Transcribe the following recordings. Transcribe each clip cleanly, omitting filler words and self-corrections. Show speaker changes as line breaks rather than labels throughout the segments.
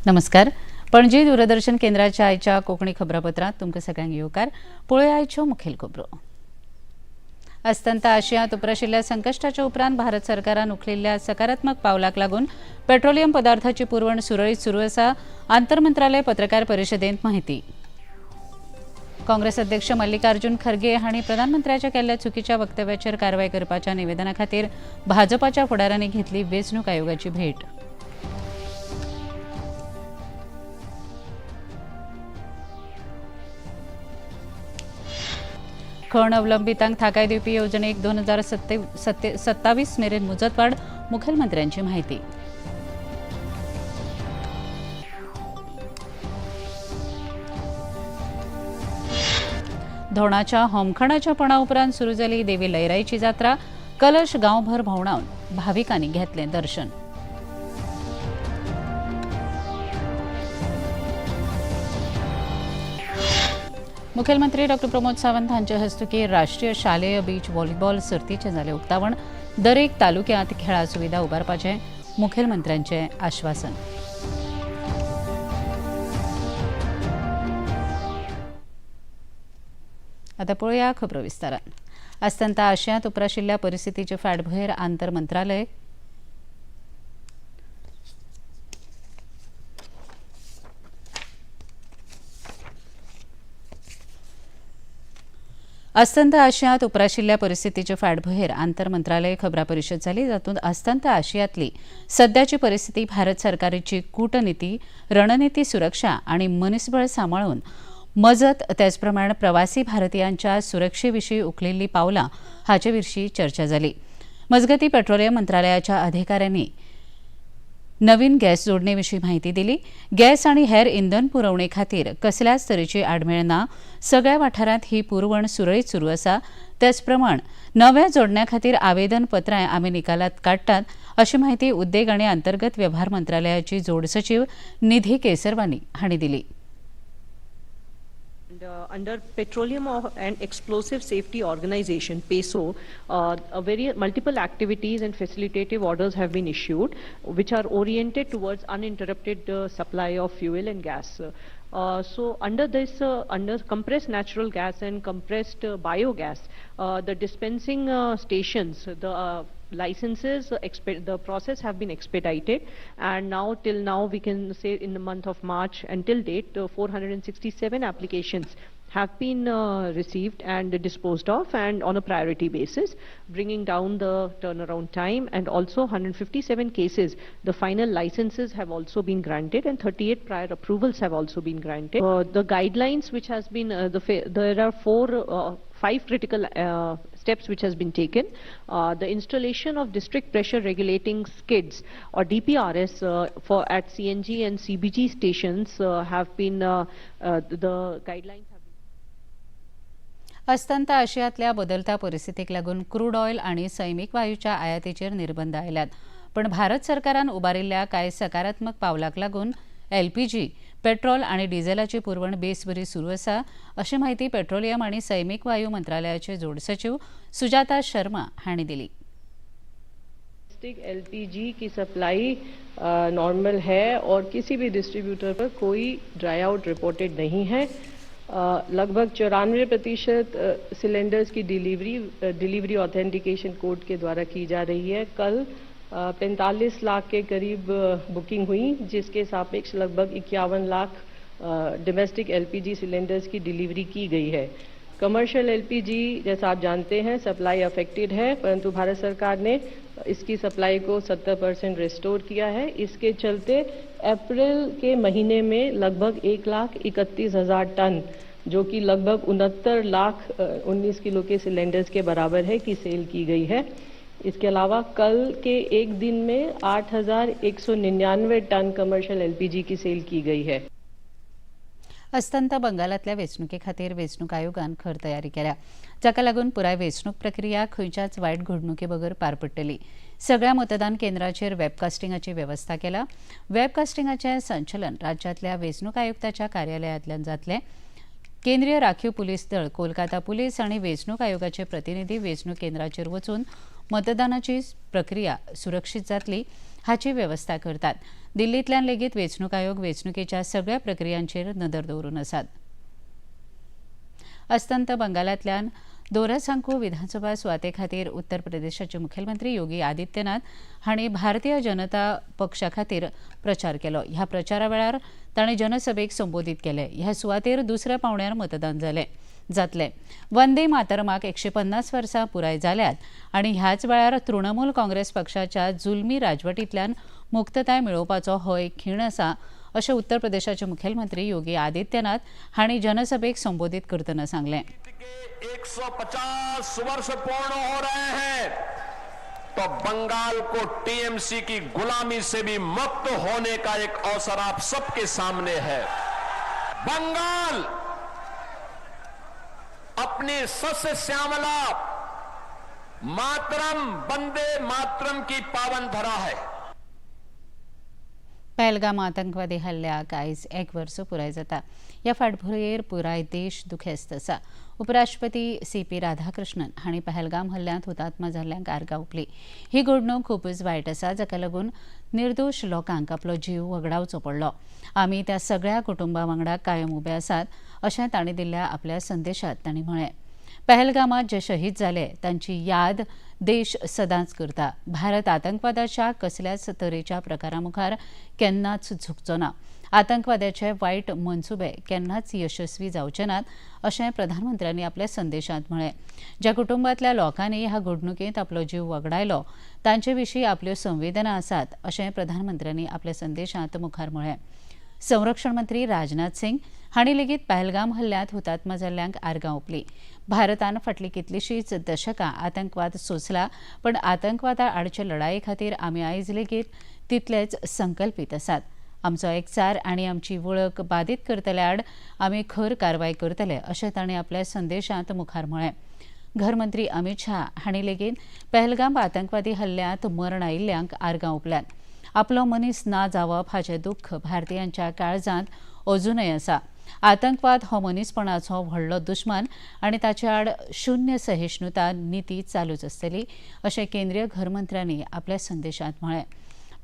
नमस्कार. पणजी दूरदर्शन केंद्राच्या आयच्या कोंकणी खबरापत्रांत तुमकां सगळ्यांक येवकार. पळोवया आयच्यो मुखेल खबरो. अस्तंत आशियांत उप्राशिल्ल्या संकश्टाच्या उपरांत भारत सरकारान उखलिल्ल्या सकारात्मक पावलाक लागून पेट्रोलियम पदार्थाची पुरवण सुरळीत सुरू आसा. आंतरमंत्रालय पत्रकार परिशदेंत माहिती. काँग्रेस अध्यक्ष मल्लिकार्जुन खरगे हांणी प्रधानमंत्र्याच्या केल्ल्या चुकीच्या वक्तव्याचेर कारवाय करपाच्या निवेदना खातीर भाजपाच्या फुडारांनी घेतली वेंचणूक आयोगाची भेट. खण अवलंबितांक थाकाय दिवपी येवजणेक 2027 मेरेन मुजतवाढ. मुखेलमंत्र्यांची माहिती. धोणाच्या होमखणाच्या पणा उपरांत सुरू जाली देवी लयराईची जात्रा. कलश गांवभर भोंवडावन भाविकांनी घेतलें दर्शन. मुखेलमंत्री डॉक्टर प्रमोद सावंत हांचे हस्तुकीं राष्ट्रीय शालेय बीच व्हॉलीबॉल सर्तीचें जालें उक्तावण. दरेक तालुक्यांत खेळां सुविधा उबारपाचें मुखेलमंत्र्यांचें आश्वासन. आता पळोवया खबरो विस्तारान. अस्तंत आशियांत उप्राशिल्ल्या परिस्थितीचे फाटभुंयेर आंतर मंत्रालय अस्तंत आशियांत उप्राशिल्ल्या परिस्थितीचे फाटभुंयेर आंतर मंत्रालय खबरां परिशद जाली, जातूंत अस्तंत आशियांतली सद्याची परिस्थिती, भारत सरकाराची कूटनिती, रणनिती, सुरक्षा आनी मनीसबळ सांबाळून मजत, त्याचप्रमाणे प्रवासी भारतीयांच्या सुरक्षेविशीं उखलिल्लीं पावलां हाचे विशीं चर्चा जाली. मजगतीं, पेट्रोलियम मंत्रालयाच्या अधिकाऱ्यांनी नवीन गॅस जोडणेविशीं माहिती दिली. गॅस आनी हेर इंधन पुरवणे खातीर कसल्याच तरेची आडमेळ ना. सगळ्या वाठारांत ही पुरवण सुरळीत सुरू आसा. त्याचप्रमाण नव्या जोडण्या खातीर आवेदन पत्रां आमी निकालात काडटात, अशी माहिती उद्देग आनी अंतर्गत वेव्हार मंत्रालयाची जोड सचीव निधी केसरवानी हांणी दिली.
And, under Petroleum and Explosive Safety Organization, PESO, a very multiple activities and facilitative orders have been issued, which are oriented towards uninterrupted supply of fuel and gas. So under this, under compressed natural gas and compressed biogas, the dispensing stations, the licenses, the process have been expedited, and now till now we can say in the month of March until date, 467 applications have been received and disposed of and on a priority basis, bringing down the turnaround time, and also 157 cases, the final licenses have also been granted and 38 prior approvals have also been granted. The guidelines which has been, there are five critical steps which has been taken. The installation of district pressure regulating skids or DPRS for at CNG and CBG stations have been, the guidelines have been
अस्तंत आशियांतल्या बदलत्या परिस्थितीक लागून crude oil आनी सैमीक वायूच्या आयातीचेर निर्बंध आयल्यात, पण भारत सरकारान उबारिल्ल्या कांय सकारात्मक पावलाक लागून एलपीजी, पेट्रोल आनी डिझेलाची पुरवण बेस बरी सुरू आसा, अशी माहिती पेट्रोलियम आनी सैमीक वायू मंत्रालयाचे जोड सचीव सुजाता शर्मा हांणी दिली.
डोमेस्टिक एलपीजी की सप्लाई नॉर्मल है और किसी भी डिस्ट्रीब्यूटर पर कोई ड्राई आउट रिपोर्टेड नहीं है. लगभग 94% सिलेंडर्स की delivery delivery authentication code K द्वारा की जा रही है. कल 45 लाख के करीब बुकिंग हुई, जिसके सापेक्ष लगभग 51 लाख डोमेस्टिक एलपीजी सिलेंडर्स की डिलीवरी की गई है. कमर्शियल एलपीजी, जैसा आप जानते हैं, सप्लाई अफेक्टेड है, परंतु भारत सरकार ने इसकी सप्लाई को 70% रिस्टोर किया है. इसके चलते अप्रैल के महीने में लगभग 1,31,000 टन, जो कि लगभग 69 lakh 19 kilo K cylinders K बराबर है, की सेल की गई है. इसके अलावा कल के एक दिन में 8,199 टन कमर्शियल एलपीजी की सेल की गई है.
अस्तंत बंगालातल्या वेंचणुके खातीर वेंचणूक आयोगान खर तयारी केल्या, जाका लागून पुराय वेंचणूक प्रक्रिया खंयच्याच वायट घडणुके बगर पार पडटली. सगळ्या मतदान केंद्राचेर वेबकास्टिंगाची वेवस्था केल्या. वेबकास्टिंगाचें संचलन राज्यांतल्या वेंचणूक आयुक्ताच्या कार्यालयांतल्यान जातलें. केंद्रीय राखीव पुलीस दळ, कोलकाता पुलीस आनी वेंचणूक आयोगाचे प्रतिनिधी वेंचणूक केंद्राचेर वचून मतदानाची प्रक्रिया सुरक्षीत जातली हाची वेवस्था करतात. दिल्लींतल्यान लेगीत वेंचणूक आयोग वेंचणुकेच्या सगळ्या प्रक्रियांचेर नदर दवरून आसात. अस्तंत बंगालांतल्यान दोरासांको विधानसभा सुवाते खातीर उत्तर प्रदेशाचे मुखेलमंत्री योगी आदित्यनाथ हांणी भारतीय जनता पक्षा खातीर प्रचार केलो. ह्या प्रचारा वेळार तांणी जनसभेक संबोधीत केले. ह्या सुवातेर दुसऱ्या पावंड्यार मतदान जातलें. वंदे मातरमाक 150 वर्सां पुराय जाल्यात आनी ह्याच वेळार तृणमूल काँग्रेस पक्षाच्या जुलमी राजवटींतल्यान मुक्तताय मेळोवपाचो हो एक खीण आसा अशें उत्तर प्रदेशाचे मुखेलमंत्री योगी आदित्यनाथ हांणी जनसभेक संबोधीत करतना सांगलें.
150 वर्ष पूर्ण हो रहे हैं तो बंगाल को टीएमसी की गुलामी से भी मुक्त होने का एक अवसर आप सबके सामने है. बंगाल अपनी सस्य श्यामला मातरम वंदे मातरम की पावन धरा है.
पहलगाम आतंकवादी हल्ल्याक आयज एक वर्स पुराय जाता. ह्या फाटभुंयेर पुराय देश दुखेस्त आसा. उपराष्ट्रपती सी.पी. राधाकृष्णन हांणी पहलगाम हल्ल्यांत हुतात्मा जाल्ल्यांक आर्गां ओंपली. ही घडणूक खुबूच वायट आसा, जाका लागून निर्दोश लोकांक आपलो जीव वगडावचो पडलो. आमी त्या सगळ्या कुटुंबा वांगडा कायम उबे आसात अशें तांणी दिल्ल्या आपल्या संदेशात तांणी म्हळें. पहलगामात जे शहीद जाले तांची याद देश सदांच करता. भारत आतंकवादाच्या कसल्याच तरेच्या प्रकारा मुखार केन्नाच झुकचो ना. आतंकवादाचे वायट मनसुबे केन्नाच यशस्वी जावचे नात अशें प्रधानमंत्र्यांनी आपल्या संदेशांत म्हळें. ज्या कुटुंबांतल्या लोकांनी ह्या घडणुकेंत आपलो जीव वगडायलो तांचे विशीं आपल्यो संवेदना आसात अशें प्रधानमंत्र्यांनी आपल्या संदेशांत मुखार म्हळें. संरक्षण मंत्री राजनाथ सिंग हांणी लेगीत पहलगाम हल्ल्यांत हुतात्मा जाल्ल्यांक आर्गां ओंपली. भारतान फाटलीं कितलींशींच दशकां आतंकवाद सोंसला, पण आतंकवादा आडचे लढाये खातीर आमी आयज लेगीत तितलेच संकल्पीत आसात. आमचो एकचार आनी आमची वळख बादीत करतल्या आड आमी खर कारवाय करतले अशें तांणी आपल्या संदेशांत मुखार म्हळें. घरमंत्री अमित शाह हांणी लेगीत पहलगाम आतंकवादी हल्ल्यांत मरण आयिल्ल्यांक आर्गां ओंपल्यात. आपलो मनीस ना जावप हाचें दुख्ख भारतीयांच्या काळजांत अजुनय आसा. आतंकवाद हो मनीसपणाचो व्हडलो दुस्मान आनी ताचे आड शून्य सहिष्णुता निती चालूच आसतली अशें केंद्रीय घरमंत्र्यांनी आपल्या संदेशांत म्हळें.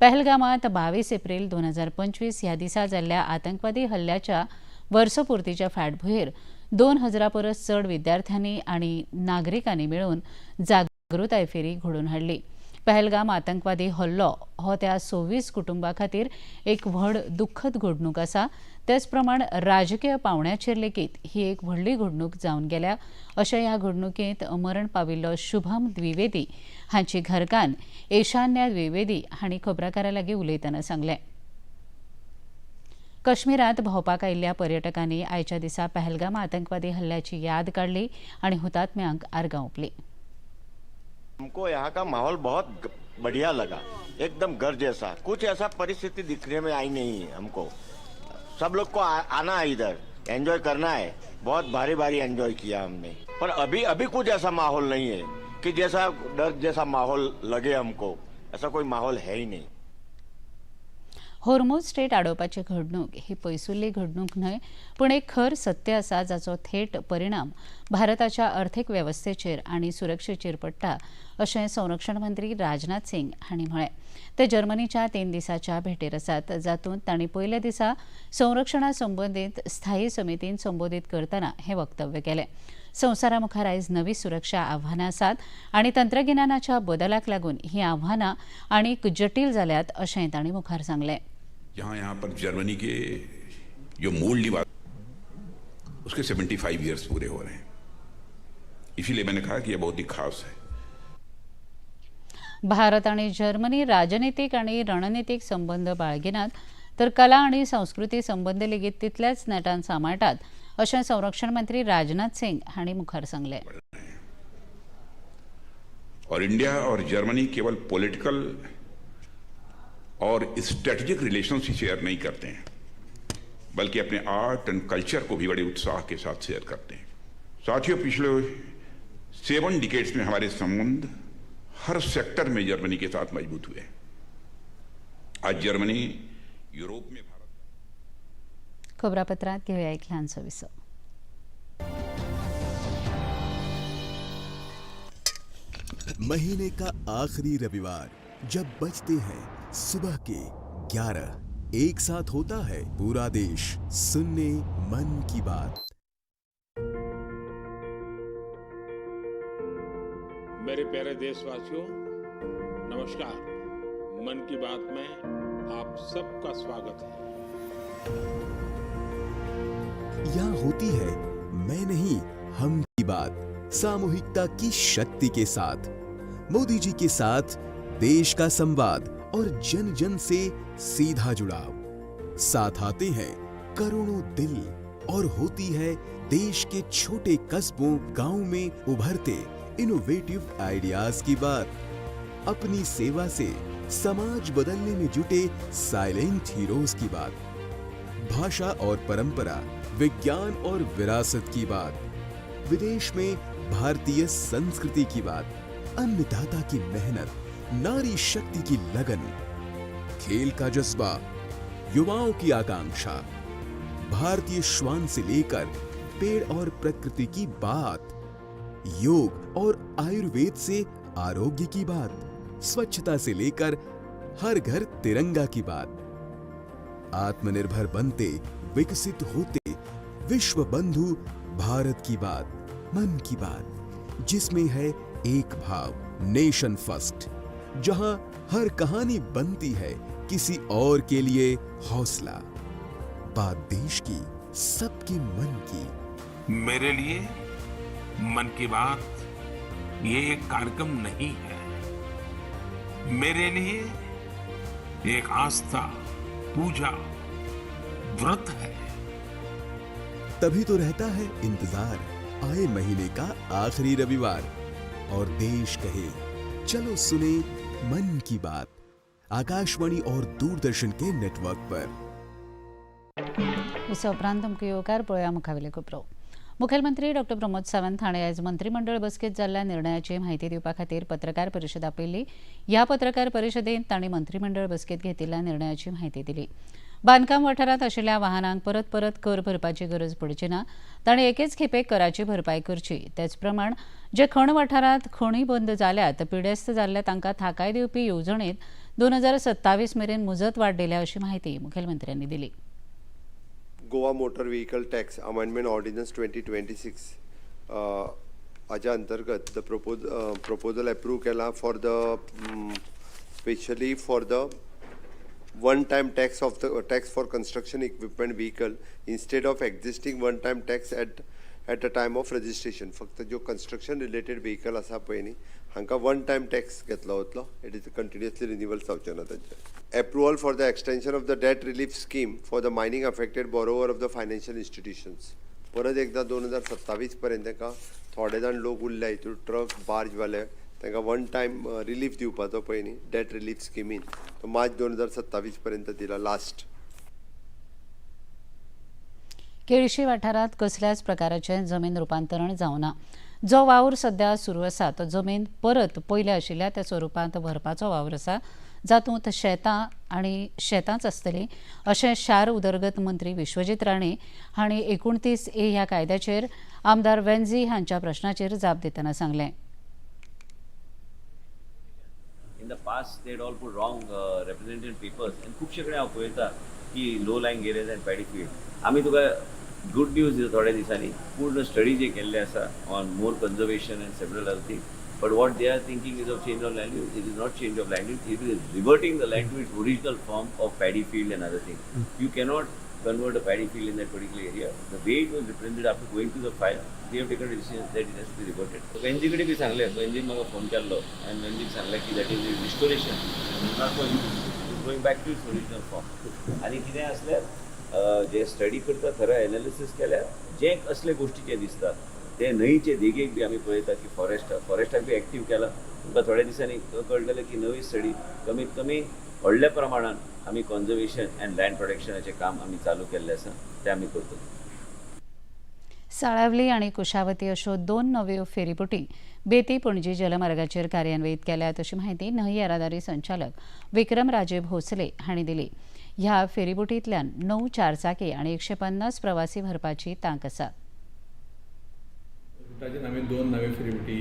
पहलगामात 22 एप्रिल 2025 ह्या दिसा जाल्ल्या आतंकवादी हल्ल्याच्या वर्सपुर्तीच्या फाटभुंयेर 2000 परस चड विद्यार्थ्यांनी आनी नागरिकांनी मेळून जागृताय फेरी घडोवन हाडली. पहलगाम आतंकवादी हल्लो हो त्या 26 कुटुंबा खातीर एक व्हड दुख्खद घडणूक आसा. तेच प्रमाण राजकीय पावंड्याचेर लेगीत ही एक व्हडली घडणूक जावन गेल्या अशें ह्या घडणुकेंत मरण पाविल्लो शुभम द्विवेदी हांची घरकान्न एशान्या द्विवेदी हांणी खबराकारां लागीं उलयतना सांगलें. कश्मीरांत भोंवपाक आयिल्ल्या पर्यटकांनी आयच्या दिसा पहलगाम आतंकवादी हल्ल्याची याद काडली आनी हुतात्म्यांक आर्गां ओंपली.
हमको यहाँ का माहौल बहुत बढ़िया लगा, एकदम घर जैसा. कुछ ऐसा परिस्थिति दिखने में आई नहीं है हमको. सब लोग को आना है इधर, एंजॉय करना है. बहुत भारी भारी एंजॉय किया हमने, पर अभी अभी कुछ ऐसा माहौल नहीं है कि जैसा डर जैसा माहौल लगे हमको, ऐसा कोई माहौल है ही नहीं.
होर्मुझ स्ट्रेट आडोवपाची घडणूक ही पयसुल्ली घडणूक न्हय, पूण एक खर सत्य आसा जाचो थेट परिणाम भारताच्या अर्थीक वेवस्थेचेर आनी सुरक्षेचेर पडटा अशें संरक्षण मंत्री राजनाथ सिंग हांणी म्हळें. ते जर्मनीच्या 3 दिसाच्या भेटेर आसात, जातूंत तांणी पयल्या दिसा संरक्षणा संबंदीत स्थायी समितीन संबोधीत करतना हें वक्तव्य केलें. संवसारा मुखार आयज नवी सुरक्षा आव्हानां आसात आनी तंत्रगिन्यानाच्या बदलाक लागून हीं आव्हानां आनीक जटील जाल्यात अशें तांणी मुखार सांगलें.
जहाँ यहाँ पर जर्मनी के जो मूल निवासी उसके 75 इयर्स पूरे हो रहे हैं, इसीलिए मैंने कहा कि यह बहुत ही खास है.
भारत आनी जर्मनी राजनीतीक आनी रणनीतीक संबंद बाळगिनात तर कला आनी संस्कृती संबंद लेगीत तितल्याच नेटान सांबाळटात अशें संरक्षण मंत्री राजनाथ सिंग हांणी मुखार सांगलें.
और इंडिया और जर्मनी केवल पॉलिटिकल और स्ट्रेटेजिक रिलेशंस ही शेयर नहीं करते हैं, बल्कि अपने आर्ट एंड कल्चर को भी बड़े उत्साह के साथ शेयर करते हैं. साथियों, पिछले 7 डिकेड्स में हमारे संबंध हर सेक्टर में जर्मनी के साथ मजबूत हुए हैं. आज जर्मनी यूरोप में भारत.
खबरापत्रात घेऊया एक ल्हानसो विसव.
महीने का आखिरी रविवार जब बजते हैं सुबह के 11, एक साथ होता है पूरा देश सुनने मन की बात।
मेरे प्यारे देशवासियों, नमस्कार। मन की बात में आप सबका स्वागत है।
यहाँ होती है मैं नहीं हम की बात, सामूहिकता की शक्ति के साथ। मोदी जी के साथ देश का संवाद और जन जन से सीधा जुड़ाव। साथ आते हैं करोड़ों दिल और होती है देश के छोटे कस्बों, गांव में उभरते इनोवेटिव आइडियाज की बात। अपनी सेवा से समाज बदलने में जुटे साइलेंट हीरोज की बात। भाषा और परंपरा, विज्ञान और विरासत की बात। विदेश में भारतीय संस्कृति की बात। अन्नदाता की मेहनत, नारी शक्ति की लगन, खेल का जज्बा, युवाओं की आकांक्षा, भारतीय श्वान से लेकर पेड़ और प्रकृति की बात, योग और आयुर्वेद से आरोग्य की बात, स्वच्छता से लेकर हर घर तिरंगा की बात। आत्मनिर्भर बनते, विकसित होते विश्व बंधु भारत की बात, मन की बात, जिसमें है एक भाव, नेशन फर्स्ट, जहां हर कहानी बनती है किसी और के लिए हौसला। बात देश की, सबके मन की।
मेरे लिए मन की बात ये एक कार्यक्रम नहीं है, मेरे लिए एक आस्था, पूजा, व्रत है।
तभी तो रहता है इंतजार आए महीने का आखिरी रविवार और देश कहे चलो सुने मन की बात, आकाशवाणी और दूरदर्शन के नेटवर्क पर।
इस उपरांत तुमकां येवकार। पळोवया मुखावेले खबरो। मुखेलमंत्री डॉक्टर प्रमोद सावंत हाणें आयज मंत्रीमंडळ बसकेंत जाल्ल्या निर्णयाची म्हायती दिवपा खातीर पत्रकार परिशद आपयल्ली। ह्या पत्रकार परिशदेंत तांणी मंत्रीमंडळ बसकेंत घेतिल्ल्या निर्णयाची म्हायती दिली। बांदकाम वाठारांत आशिल्ल्या वाहनांक परत परत कर भरपाची गरज पडची ना, तांणी एकेच खेपेक कराची भरपाय करची। तेच प्रमाण जे खण वाठारांत खणी बंद जाल्यात, पिडेस्त जाल्ल्या तांकां थाकाय दिवपी येवजणेंत 2027 मेरेन मुजत वाड दिल्या अशी म्हायती मुखेलमंत्र्यांनी दिली।
Goa motor vehicle tax amendment ordinance 2026 हाज्या अंतर्गत the proposal approve केला for the specially for the one time tax of the tax for construction equipment vehicle instead of existing one time tax at the time of registration. फक्त ज्यो construction related vehicle आसा पळय न्ही, हांकां one time tax घेतलो वतलो. It is continuously renewal जावचें ना तांचें. Approval for the extension of the debt relief scheme for the mining affected borrower of the financial institutions. परत एकदां 2027 पर्यंत तांकां थोडे जाण लोक उरल्या हितून ट्रक बार्जवाले, तांकां वन टायम रिलीफ दिवपाचो पळय न्ही डेट रिलीफ स्किमीन, तो मार्च 2027 पर्यंत दिला लास्ट.
केळशी वाठारांत कसल्याच प्रकाराचें जमीन रुपांतरण जावना। जो वावर सध्या सुरू आसा तो जमीन परत पयले आशिल्ल्या त्या स्वरुपांत भरपाचो वावर आसा, जातूंत शेतां आनी शेतांच आसतलीं अशें शार उदरगत मंत्री विश्वजीत राणे हांणी 29A ह्या कायद्याचेर आमदार वेन्झी हांच्या प्रश्नाचेर जाप दितना सांगलें.
In the past, they had all put wrong represented papers, and खुबशे कडेन हांव पळयता की low lying areas and paddy field. आमी तुका गुड न्यूज दिता, थोड्या दिसांनी पूर्ण स्टडी जे केल्ले आसा on more conservation and several other things, but what they are thinking is of change of land use. It is not change of land use, it is reverting the land to its original form of paddy field and other thing. You cannot convert a paddy field in that particular area. The way it was represented after going to the file, they have taken a decision that it has to be reverted. Venzy कडेन बी सांगलें, वेंजीन म्हाका phone केल्लो आनी वेंजीक सांगलें की that is restoration, not for use, is going back to its original form. आनी कितें आसल्यार जे स्टडी करता, खरें एनालिसीस केल्यार जे असले गोश्टी जे दिसता ते न्हंयचे देगेक बी आमी पळयता की फॉरेस्टाक बी एक्टीव केला. तुमकां थोड्या दिसांनी कळटलें की नवी स्टडी कमीत कमी व्हडल्या प्रमाणान आमी कॉन्जर्वेशन अँड लँड प्रोटेक्शनाचें काम आमी चालू केल्लें आसा, तें आमी करतले.
साळावली आनी कुशावती अश्यो 2 नव्यो फेरीबोटी बेती पणजी जलमार्गाचेर कार्यान्वीत केल्यात अशी म्हायती न्हंय येरादारी संचालक विक्रम राजे भोसले हांणी दिली. ह्या फेरीबोटींतल्यान 9 चारचाकी आनी 150 प्रवासी भरपाची तांक आसा.
आतांच्यान आमी दोन नवे फेरीबोटी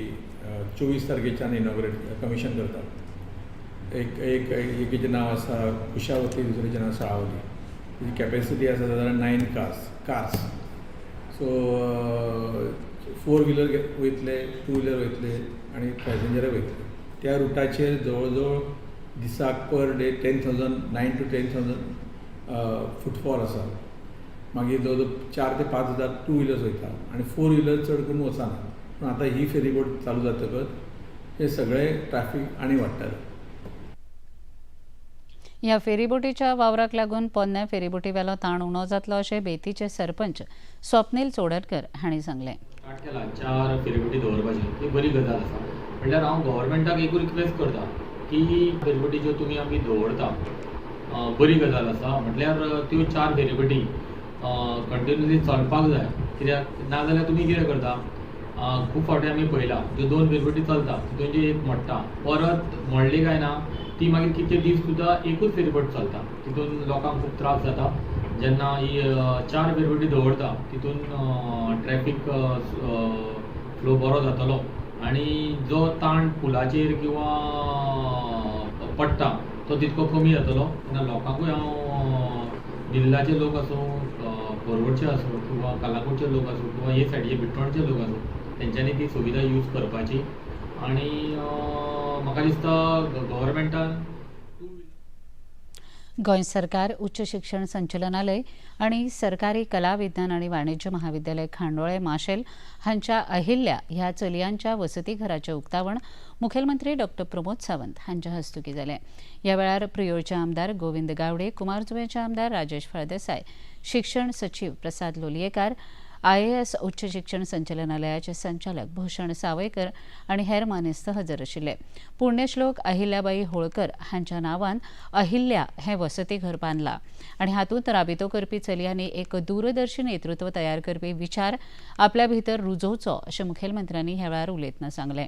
24 तारखेच्यान इनॉग्रेट कमिशन करतात. एक एक एकेचें नांव आसा कुशावती, दुसरेचें नांव साळावली. तेजी कॅपेसिटी आसा सादारण 9 cars. So 4 wheeler वयतले, 2 व्हिलर वयतले आनी पॅसेंजरय वयतले. त्या रुटाचेर जवळ जवळ दिसाक per day 10,000, 9 to 10,000 footfall आसा. मागीर जवळ जवळ 4 ते 5 हजार 2 व्हिलर्स वयता आनी 4 व्हिलर चड करून वचना. पूण आतां ही फेरीबोट चालू जातकच हे सगळे ट्राफीक आनी वाडटलें.
ह्या फेरीबोटीच्या वावराक लागून पोन्न्या फेरीबोटीवेलो ताण उणो जातलो अशें बेतीचे सरपंच स्वप्नील चोडणकर हांणी सांगलें.
स्टार्ट केला 4 फेरीबोटी दवरपाची, ही बरी गजाल आसा. म्हणल्यार हांव गव्हर्मेंटाक एकूच रिक्वेस्ट करता की फेरीबोटी ज्यो तुमी आमी दवरता बरी गजाल आसा. म्हटल्यार त्यो 4 फेरीबोटी कंटिन्युअसली चलपाक जाय, कित्याक नाजाल्यार तुमी कितें करता, खूब फावटी आमी पळयला ज्यो 2 फेरीबोटी चलता तितून जी एक मोडटा, परत मोडली काय ना ती मागीर कितके दीस सुद्दां एकूच फेरीबोट चलता, तितून लोकांक खूब त्रास जाता. जेन्ना ही 4 फेरीबोटी दवरता तितून ट्रॅफीक फ्लो बरो जातलो आनी जो ताण पुलाचेर किंवा पडटा तो तितको कमी जातलो. तेन्ना लोकांकूय हांव दिल्लाचे लोक आसूं, कोरवडचे आसूं किंवा कालाकोटचे लोक आसूं किंवा हे सायडीचे बिट्टोणचे लोक आसूं, तेंच्यांनी ती सुविधा यूज करपाची. आनी म्हाका दिसता गव्हर्मेंटान
गोंय सरकार, उच्च शिक्षण संचालनालय आनी सरकारी कला विज्ञान आनी वाणिज्य महाविद्यालय खांडोळे माशेल हांच्या अहिल्या ह्या चलयांच्या वसतीघराचें उक्तावण मुखेलमंत्री डॉक्टर प्रमोद सावंत हांच्या हस्तुकीं जालें. ह्या वेळार प्रियोळचे आमदार गोविंद गावडे, कुमारजुवेंचे आमदार राजेश फळदेसाय, शिक्षण सचीव प्रसाद लोलयेकार, IAS उच्च शिक्षण संचालनालयाचे संचालक भूषण सावयकर आनी हेर मानेस्त हजर आशिल्ले. पुण्यश्लोक अहिल्याबाई होळकर हांच्या नांवान अहिल्या हें वसतीघर बांदलां आनी हातूंत राबितो करपी चलयांनी एक दूरदर्शी नेतृत्व तयार करपी विचार आपल्या भितर रुजोवचो अशें मुखेलमंत्र्यांनी ह्या वेळार उलयतना सांगलें.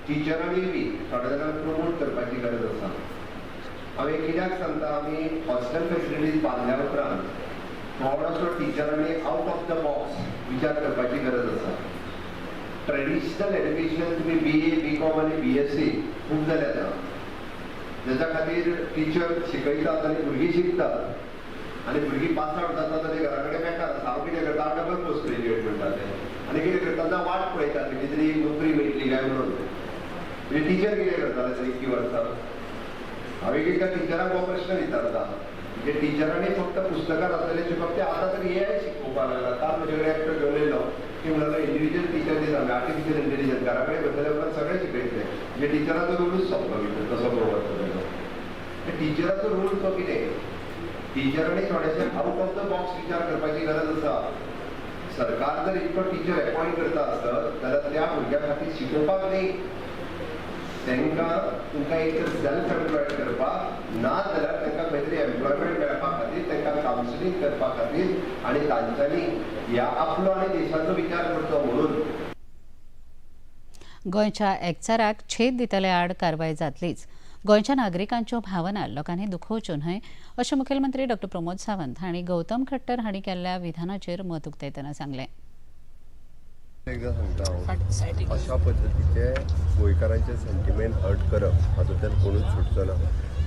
टिचरांनी बी थोड्या जाणांक प्रमोट करपाची गरज आसा. हांवें कित्याक सांगता, आमी हॉस्टेल फेसिलिटीज बांदल्या उपरांत थोडोसो टिचरांनी आउट ऑफ the box विचार करपाची गरज आसा. ट्रेडिशनल एड्युकेशन तुमी BA, BCom आनी BSc खूब जाले आतां, जेच्या खातीर टिचर शिकयतात आनी भुरगीं शिकतात आनी भुरगीं पास आवट जातात आनी घरा कडेन बेकार आसा. हांव कितें करता, हांव डबल पोस्ट ग्रेज्युएट म्हणटा ते आनी कितें करता, ना वाट पळयतात कितें तरी नोकरी मेळटली काय म्हणून. म्हणजे टिचर कितें करताले तर इतकी वर्सां? हांव एक एकदां टिचरांक हो प्रश्न विचारता, म्हणजे टिचरांनी फक्त पुस्तकां आसलेलें शिकप, ते आतां तर AI शिकोवपाक लागला. काल म्हजे कडेन एकटो घेवन येयलो की म्हणलो इंडिविज्युअल टिचर दिता आमी, आर्टिफिशियल इंटेलिजन्स घरा कडेन बसले उपरांत सगळें शिकयतलें. म्हणजे टिचराचो रोलूच सोंपलो भितर तसो पळोवपाचो जाल्यार. टिचराचो रोल तो कितें, टिचरांनी थोडेशे आउट ऑफ the box विचार करपाची गरज आसा. सरकार जर इतको टिचर एपॉयंट करता आसत जाल्यार त्या भुरग्यां खातीर शिकोवपाक न्ही, तांकां तुमकां एक तर सेल्फ एम्प्लॉयड करपाक, ना जाल्यार तांकां खंय तरी एम्प्लॉयमेंट मेळपा खातीर तांकां कावन्सिलींग करपा खातीर आनी तांच्यांनी ह्या आपलो आनी देशाचो विचार करचो म्हणून.
गोंयच्या एकचाराक छेद दितले आड कारवाय जातलीच. गोंयच्या नागरिकांच्यो भावना लोकांनी दुखोवच्यो न्हय अशें मुखेलमंत्री डॉक्टर प्रमोद सावंत हांणी गौतम खट्टर हांणी केल्ल्या विधानाचेर मत उक्तायतना सांगलें.
एकदां सांगता हांव, अशा पद्दतीचे गोंयकारांचे सेंटिमेंट हर्ट करप हातूंतल्यान कोणूच सुटचो ना.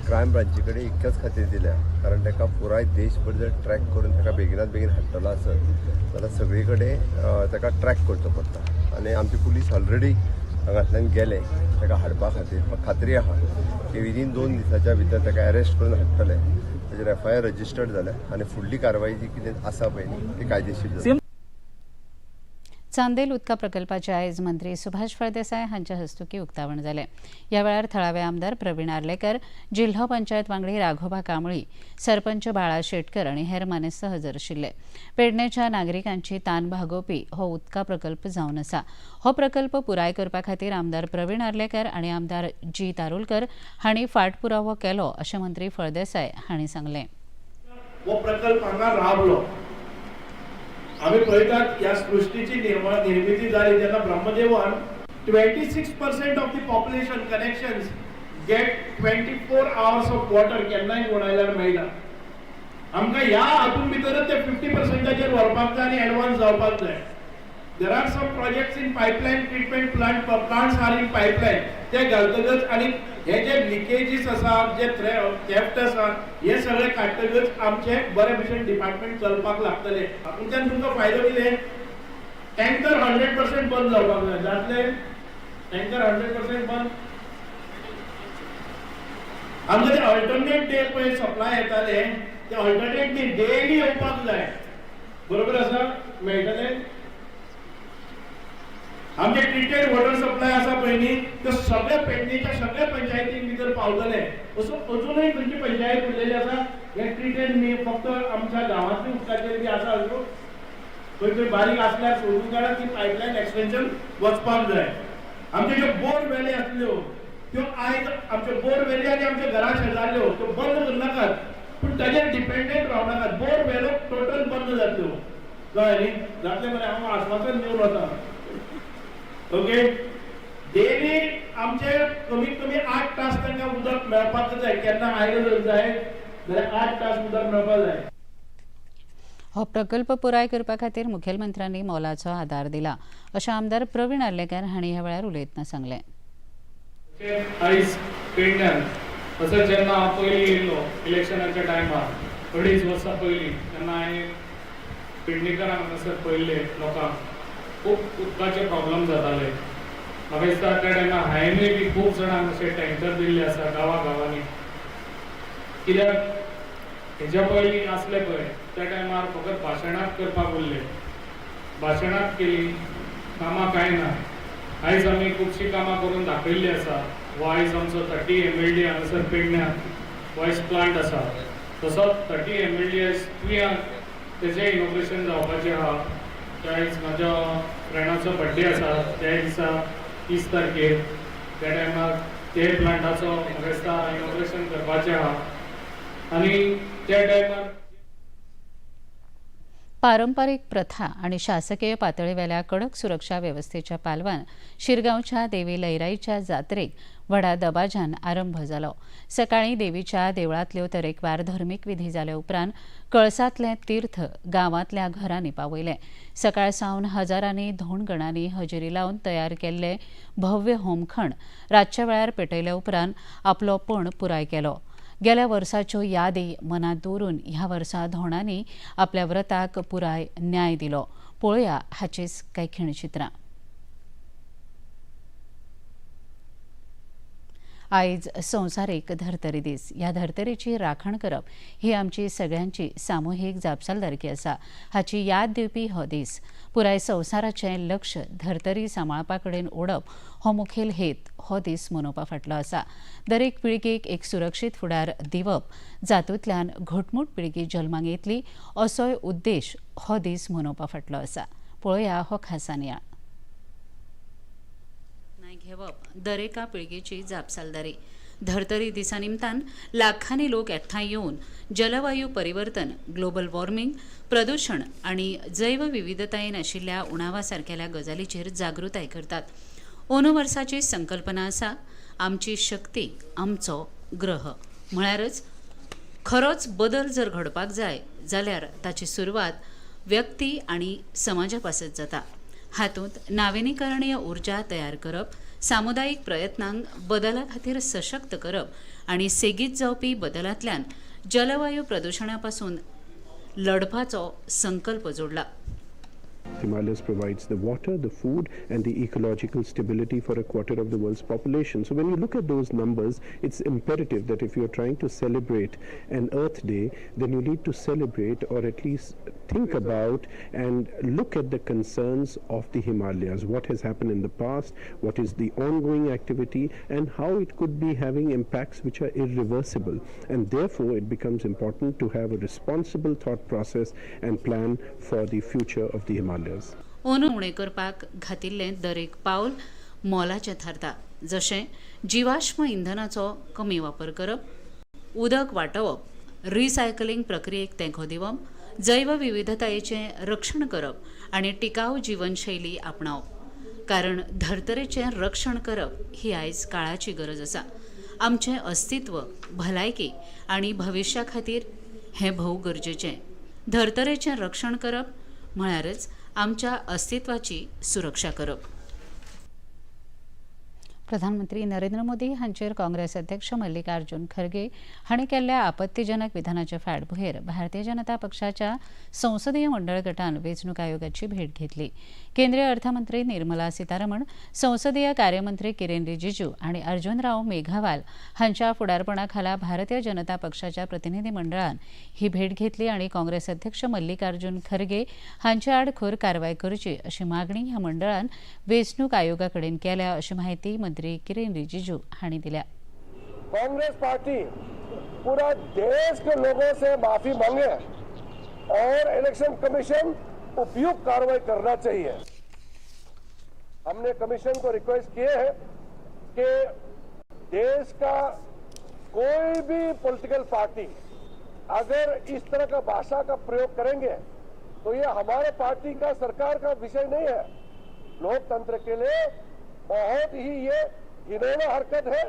क्रायम ब्रांची कडेन इतक्याच खातीर दिल्या कारण ताका पुराय देशभर जर ट्रॅक करून ताका बेगिनात बेगीन हाडटलो आसत जाल्यार सगळी कडेन ताका ट्रॅक करचो पडटा आनी आमचे पुलीस ऑलरेडी हांगांतल्यान गेले ताका हाडपा खातीर. म्हाका खात्री आहा की विदीन 2 दिसाच्या भितर ताका अरेस्ट करून हाडटले. ताचेर FIR registered जाल्या आनी फुडली कारवाय जी कितें आसा पळय न्ही ती कायदेशीर जाता.
चांदेल उदका प्रकल्पाचे आयज मंत्री सुभाष फळदेसाय हांच्या हस्तुकीं उक्तावण जालें. ह्या वेळार थळावे आमदार प्रवीण आर्लेकर, जिल्हो पंचायत वांगडी राघोबा कांबळी, सरपंच बाळा शेटकर आनी हेर मानेस्त हजर आशिल्ले. पेडणेच्या नागरिकांची तान भागोवपी हो उदका प्रकल्प जावन आसा. हो प्रकल्प पुराय करपा खातीर आमदार प्रवीण आर्लेकर आनी आमदार जी तारुलकर हांणी फाटपुरावो केलो अशें मंत्री फळदेसाय हांणी सांगलें.
हो प्रकल्प हांगा राबलो. आमी पळयतात ह्या सृश्टीची निर्मिती जाली तेन्ना ब्रह्मदेवान 26% of the population connections get 24 hours of water केन्नाय कोण आयल्यार मेळटा. आमकां ह्या हातून भितरच ते 50%चेर व्हरपाक जाय आनी एडवान्स जावपाक जाय. There are some projects in pipeline, treatment plants are in pipeline. ते घालतकच आनी हे जे लिकेजीस आसा, जे थेफ्ट आसा, हे सगळे काडटकच आमचे बरे भशेन डिपार्टमेंट चलपाक लागतले. हातूंतल्यान तुमकां फायदो कितें? टँकर 100% बंद जावपाक जाय. जातले टँकर 100% बंद? आमचे ते अल्टरनेट डे पळय सप्लाय येताले, ते अल्टरनेट न्ही, डेली येवपाक जाय. बरोबर आसा? मेळटले? आमचे ट्रिटेड वॉटर सप्लाय आसा पळय न्ही, ते सगळ्या पेडणेच्या सगळ्या पंचायतीं भितर पावतले. असो अजुनूय खंयची पंचायत उरलेली आसा हे ट्रिटेड न्ही, फक्त आमच्या गांवांतली उदकाचेर बी आसा? अजून खंय खंय बारीक आसल्यार सोदून काडा, ती पायपलायन एक्सटेन्शन वचपाक जाय. आमच्यो ज्यो बोर वेली आसल्यो त्यो आयज, आमच्यो बोर वेली आनी आमच्या घरा शेजारल्यो त्यो बंद करनाकात, पूण ताजेर डिपेंडंट रावनाकात. बोर वेलो टोटल बंद जातल्यो, कळ्ळें न्ही? जातलें मरे? हांव आश्वासन दिवन वता. ओके, डेली आमचे कमीत कमी 8 तास तांकां उदक मेळपाक जाय. केन्ना आयलो जर जाय जाल्यार 8 तास उदक मेळपाक जाय.
हो प्रकल्प पुराय करपा खातीर मुखेलमंत्र्यांनी मोलाचो आदार दिला, अशें आमदार प्रवीण आर्लेकार हांणी ह्या वेळार उलयतना सांगलें.
आयज पेडण्यान तशेंच जेन्ना हांव पयलीं येयल्लो इलेक्शनाच्या टायमार 2.5 वर्सां पयलीं, तेन्ना हांवें पेडणेकरांक हांगासर पळयल्ले, लोकांक खूब उदकाचे प्रॉब्लम जाताले. म्हाका दिसता त्या टायमार हांवेंनूय बी खूब जाणांक अशे टँकर दिल्ले आसा गांवा गांवांनी, कित्याक हेज्या पयलीं आसले पळय त्या टायमार फकत भाशणांत करपाक उरले, भाशणांत केली, कामां कांय ना. आयज आमी खुबशीं कामां करून दाखयल्लीं आसा. हो आयज आमचो 30 MLD हांगासर पेडण्यां वॉयस प्लांट आसा, तसोच 30 MLD आयज तुयां तेजें इनॉग्रेशन जावपाचें आहा. आयज म्हाज्या फ्रेंडाचो बड्डे आसा त्या दिसा 30 तारखेर, त्या टायमार ते प्लांटाचो म्हाका दिसता इनॉग्रेशन करपाचें आहा आनी त्या टायमार
पारंपरिक प्रथा आणि शासकीय पातळीवेल्या कडक सुरक्षा वेवस्थेच्या पालवान शिरगांवच्या देवी लयराईच्या जात्रेक व्हडा दबाज्यान आरंभ जालो. सकाळी देवीच्या देवळांतल्यो तरेकवार धर्मीक विधी जाले उपरांत कळसांतलें तीर्थ गांवांतल्या घरांनी पावयलें. सकाळ सावन हजारांनी धोणगणांनी हजेरी लावन तयार केल्ले भव्य होमखण रातच्या वेळार पेटयल्या उपरांत आपलो पण पुराय केलो. गेल्या वर्साच्यो यादी मनात दवरून ह्या वर्सा धोणांनी आपल्या व्रताक पुराय न्याय दिलो. पळोवया हाचीच कांय खिणचित्रां. आयज संवसारीक धर्तरी दीस. ह्या धर्तरेची राखण करप ही आमची सगळ्यांची सामुहीक जापसालदारकी आसा, हाची याद दिवपी हो दीस. पुराय संवसाराचें लक्ष धर्तरी सांबाळपा कडेन ओडप हो मुखेल हेत हो दीस मनोवपा फाटलो आसा. दरेक पिळगेक एक सुरक्षीत फुडार दिवप, जातूंतल्यान घटमूट पिळगी जल्माक येतली, असोय उद्देश हो दीस मनोवपा फाटलो आसा. पळोवया हो खासा नियाळ. घेवप दरेका पिळगेची जापसालदारी. धर्तरी दिसा निमतान लाखांनी लोक एकठांय येवन जलवायू परिवर्तन, ग्लोबल वॉर्मिंग, प्रदूशण आनी जैवविविधतायेन आशिल्ल्या उणावा सारकेल्या गजालीचेर जागृताय करतात. अंदू वर्साची संकल्पना आसा, आमची शक्ती आमचो ग्रह. म्हळ्यारच खरोच बदल जर घडपाक जाय जाल्यार ताची सुरवात व्यक्ती आनी समाजा पासत जाता. हातूंत नाविनीकरणीय ऊर्जा तयार करप, सामुदायीक प्रयत्नांक बदला खातीर सशक्त करप आनी सेगीत जावपी बदलांतल्यान जलवायू प्रदुशणा पासून लढपाचो संकल्प जोडला.
Himalayas provides the water, the food, and the ecological stability for a quarter of the world's population. So when you look at those numbers, it's imperative that if you're trying to celebrate an Earth Day, then you need to celebrate or at least think about and look at the concerns of the Himalayas. What has happened in the past, what is the ongoing activity, and how it could be having impacts which are irreversible. And therefore, it becomes important to have a responsible thought process and plan for the future of the Himalayas.
अंदू उणें करपाक घातिल्लें दरेक पावल मोलाचें थारता, जशें जिवाश्म इंधनाचो कमी वापर करप, उदक वाटोवप, रिसायकलिंग प्रक्रियेक तेंको दिवप, जैवविविधतायेचें रक्षण करप आनी टिकाऊ जिवनशैली आपणावप. कारण धर्तरेचें रक्षण करप ही आयज काळाची गरज आसा. आमचें अस्तित्व, भलायकी आनी भविश्या खातीर हें भोव गरजेचें. धर्तरेचें रक्षण करप म्हळ्यारच आमच्या अस्तित्वाची सुरक्षा करप. प्रधानमंत्री नरेंद्र मोदी हांचेर काँग्रेस अध्यक्ष मल्लिकार्जुन खरगे हांणी केल्ल्या आपत्तीजनक विधानाचे फाटभुंयेर भारतीय जनता पक्षाच्या संसदीय मंडळ गटान वेंचणूक आयोगाची भेट घेतली. केंद्रीय अर्थमंत्री निर्मला सीतारमण, संसदीय कार्यमंत्री किरेन रिजिजू आनी अर्जुनराव मेघावाल हांच्या फुडारपणाखाला भारतीय जनता पक्षाच्या प्रतिनिधी मंडळान ही भेट घेतली आनी काँग्रेस अध्यक्ष मल्लिकार्जुन खरगे हांचे आड खर कारवाय करची अशी मागणी ह्या मंडळान वेंचणूक आयोगा कडेन केल्या अशी माहिती मंत्री किरेन रिजिजू हांणी दिल्या.
कांग्रेस पार्टी पूरा देश के लोगों से माफी मांगे और इलेक्शन कमीशन उपयुक्त कार्रवाई करना चाहिए. हमने कमीशन को रिक्वेस्ट किए हैं कि देश का कोई भी पॉलिटिकल पार्टी अगर इस तरह का भाषा का प्रयोग करेंगे तो ये हमारे पार्टी का, सरकार का विषय नहीं है. लोकतंत्र के लिए बहुत ही ये घिनौना हरकत है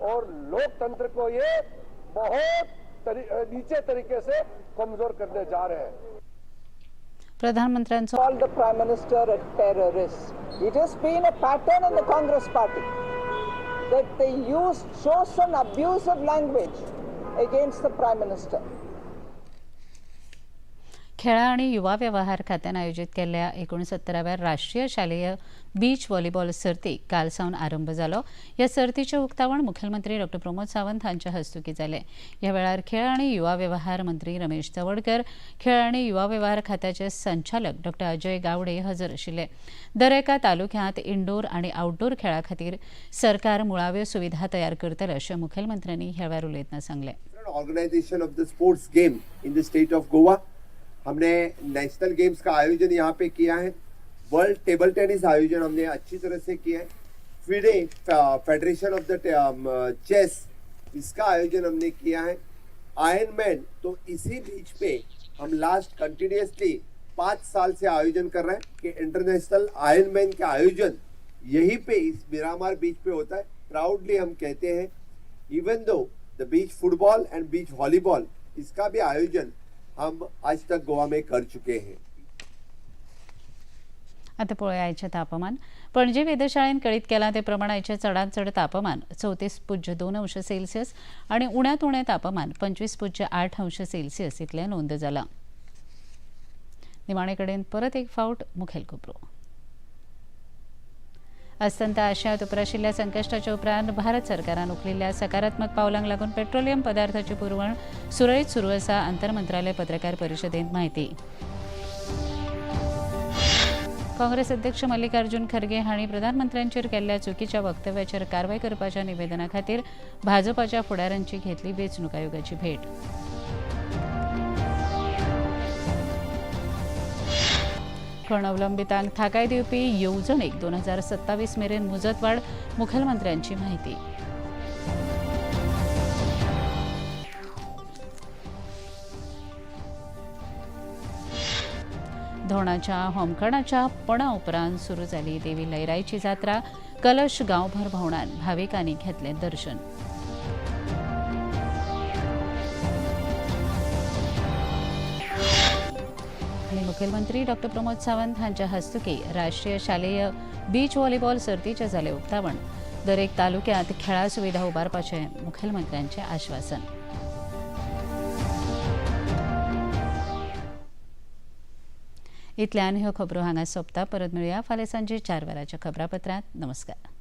और लोकतंत्र को ये बहुत नीचे तरीके से कमजोर करने जा रहे हैं.
प्रधानमंत्र्यांचो
called the Prime Minister a terrorist. It has been a pattern in the Congress party that they use chosen abusive language against the Prime Minister.
खेळां आनी युवा व्यवहार खात्यान आयोजीत केल्ल्या 69व्या राष्ट्रीय शालेय बीच व्हॉलीबॉल सर्तीक काल सावन आरंभ जालो. ह्या सर्तीचें उक्तावण मुखेलमंत्री डॉ प्रमोद सावंत हांच्या हस्तुकीं जालें. ह्या वेळार खेळ आनी युवा व्यवहार मंत्री रमेश तवडकर, खेळ आनी युवा व्यवहार खात्याचे संचालक डॉ अजय गावडे हजर आशिल्ले. दर एका तालुक्यांत इनडोर आनी आउटडोर खेळा खातीर सरकार मुळाव्यो सुविधा तयार करतले अशें मुखेलमंत्र्यांनी ह्या वेळार उलयतना सांगलें.
Organisation of the sports game in the state of Goa, हमने नेशनल गेम्स का आयोजन यहाँ पे किया है. वर्ल्ड टेबल टेनिस आयोजन हमने अच्छी तरह से किया है. FIDE federation of the chess, इसका आयोजन हमने किया है. आयरन मैन तो इसी बीच पे हम लास्ट कंटिन्यूसली 5 साल से आयोजन कर रहे हैं कि इंटरनेशनल आयरन मैन का आयोजन यहीं पे इस मिरामार बीच पे होता है. प्राउडली हम कहते हैं even though the beach football and beach volleyball, इसका भी आयोजन हम आज तक गोवा में कर चुके हैं.
आता पळोवया आयचें तापमान. पणजे वेधशाळेन कळीत केलां ते प्रमाण आयचें चडांत चड तापमान 34.2 अंश सेल्सियस आनी उण्यांत उणें तापमान 25.8 अंश सेल्सियस इतलें नोंद जालां. निमाणे कडेन परत एक फावट मुखेल खबरो. अस्तंत आशियांत उप्राशिल्ल्या संकश्टाच्या उपरांत भारत सरकारान उखलिल्ल्या सकारात्मक पावलांक लागून पेट्रोलियम पदार्थाची पुरवण सुरळीत सुरू आसा, आंतरमंत्रालय पत्रकार परिशदेंत माहिती. काँग्रेस अध्यक्ष मल्लिकार्जुन खरगे हांणी प्रधानमंत्र्यांचेर केल्ल्या चुकीच्या वक्तव्याचेर कारवाय करपाच्या निवेदना खातीर भाजपाच्या फुडाऱ्यांची घेतली वेंचणूक आयोगाची भेट. खण अवलंबितांक थाकाय दिवपी येवजणेक 2027 मेरेन मुजतवाढ, मुखेलमंत्र्यांची माहिती. धोणाच्या होमखणाच्या पणा उपरांत सुरू जाली देवी लयराईची जात्रा, कलश गांवभर भोंवणान भाविकांनी घेतलें दर्शन. मुखेलमंत्री डॉ प्रमोद सावंत हांच्या हस्तुकीं राष्ट्रीय शालेय बीच व्हॉलीबॉल सर्तीचें जालें उक्तावण. दरेक तालुक्यांत खेळां सुविधा उबारपाचें मुखेलमंत्र्यांचें आश्वासन. इतल्यान ह्यो खबरो हांगा सोंपता. परत मेळुया फाल्यां सांजे 4 वरांच्या खबरापत्रांत. नमस्कार.